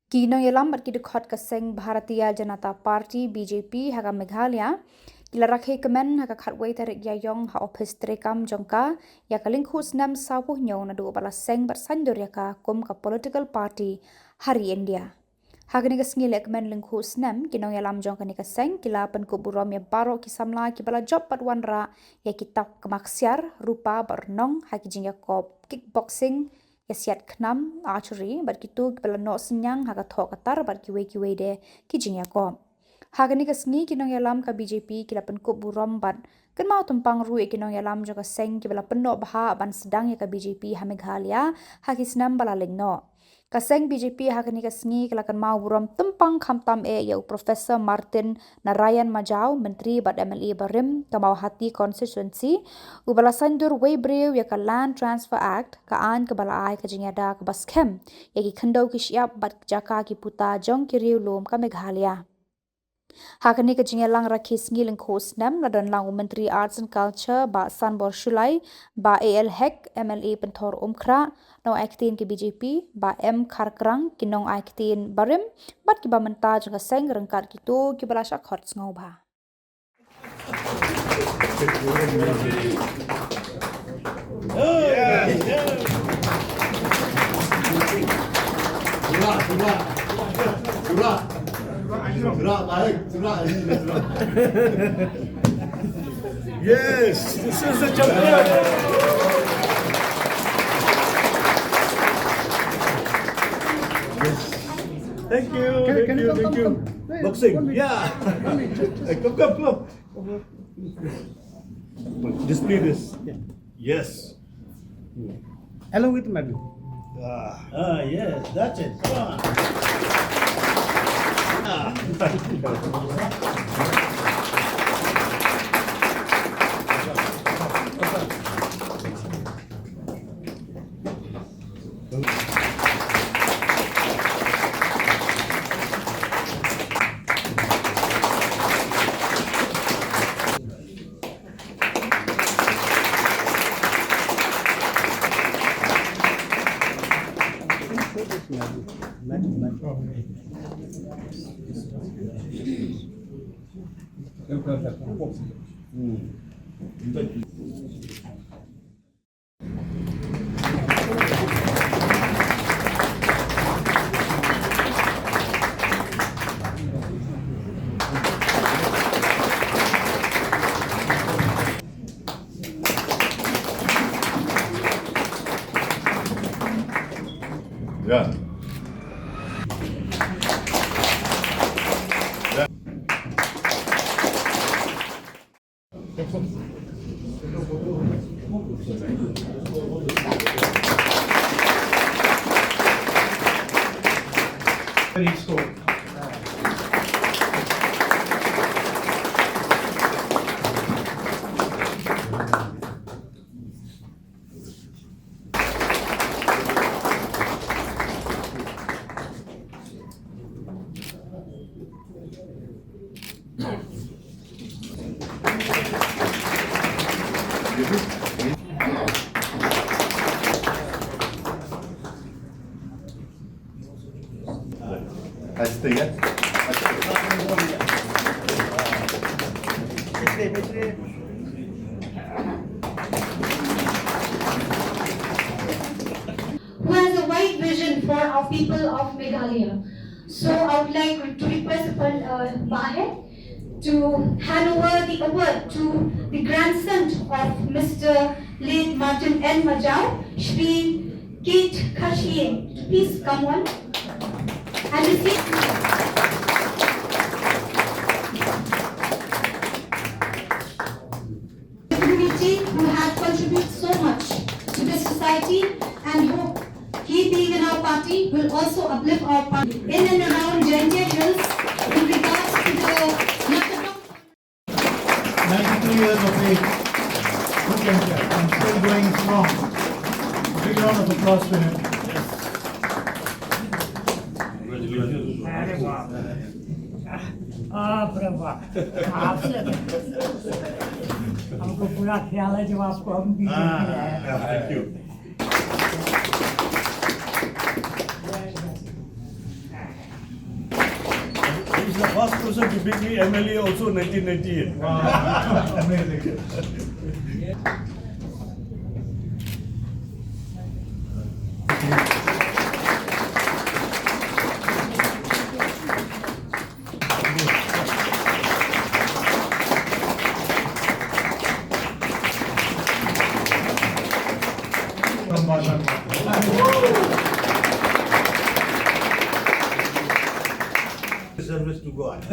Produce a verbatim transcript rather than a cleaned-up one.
Ki nongïalam bad ki dkhot ka seng Bharatiya Janata Party, B J P, ha ka Meghalaya ki la rakhe kmen ha ka khatwei tarik Ïaïong ha ophis treikam jong ka ïa ka lyngkhuh snem sawphew hynñiew naduh ba la seng bad saiñdur ïa ka kum ka political party ha ri India. Ha kane ka sngi lehkmen lyngkhuh snem, ki nongïalam jong kane ka seng ki la pynkup burom ïa baroh ki samla kiba la jop bad wanrah ïa ki tap kama ksiar, rupa bad rnong ha ki jingïakop kickboxing, ïasiat khnam, archery bad kito kiba la noh synñiang ha ka thoh ka tar bad kiwei kiwei de ki jingïakop. Ha kane ka sngi ki nongïalam ka B J P ki la pynkup burom bad kynmaw tympang ruh ïa ki nongïalam jong ka seng kiba la pynnoh bha ban sdang ïa ka B J P ha Meghalaya ha ki snem ba la leit noh. Ka seng B J P ha kane ka sngi ka la kynmaw burom tympang khamtam eh ïa u Professor Martin Narayan Majaw, Myntri bad M L A barim ka Mawhati Constituency, uba la saiñdur wei briew ïa ka Land Transfer Act, ka aiñ kaba la ai ka jingïada kaba skhem ïa ki khyndew ki shyiap bad jaka ki puta jong ki riewlum ka Meghalaya. Ha kane ka jingïalang rakhe sngi lyngkhuh snem la don lang u Myntri Arts and Culture Bah Sanbor Shullai, Bah A L Hek, M L A Pynthor Umkhrah, nongai ktien ka B J P, Bah M Kharkrang, ki nongai ktien barim bad kiba mynta jong ka seng ryngkat kito kiba la shah khot sngewbha. Yes, this is the champion. Yes. Thank you, thank you, thank you. Boxing, yeah. Come, come, come. Display this. Yeah. Yes. Along with medal. Ah, yes, that's it. Come on. Ah. Yeah. Who has a wide vision for our people of Meghalaya. So I would like to request upon, uh, Bah Hek to hand over the award to the grandson of Mister late Martin N Majaw, Shri Kate Kharshie, to please come on and receive. Community who have contributed so much to the society, and hope he being in our party will also uplift our party in and around Jaintia Hills in regards to the Yakadong. Ninety-two years of age. Who can tell? And still going strong. A big round of applause to him. अरे बाप रे। बाप रे बाप। आपसे हमको पूरा ख्याल है जब आपको हम भी देख रहे हैं। Thank you. He's the first person to beat me M L A also nineteen ninety-eight. Service to God.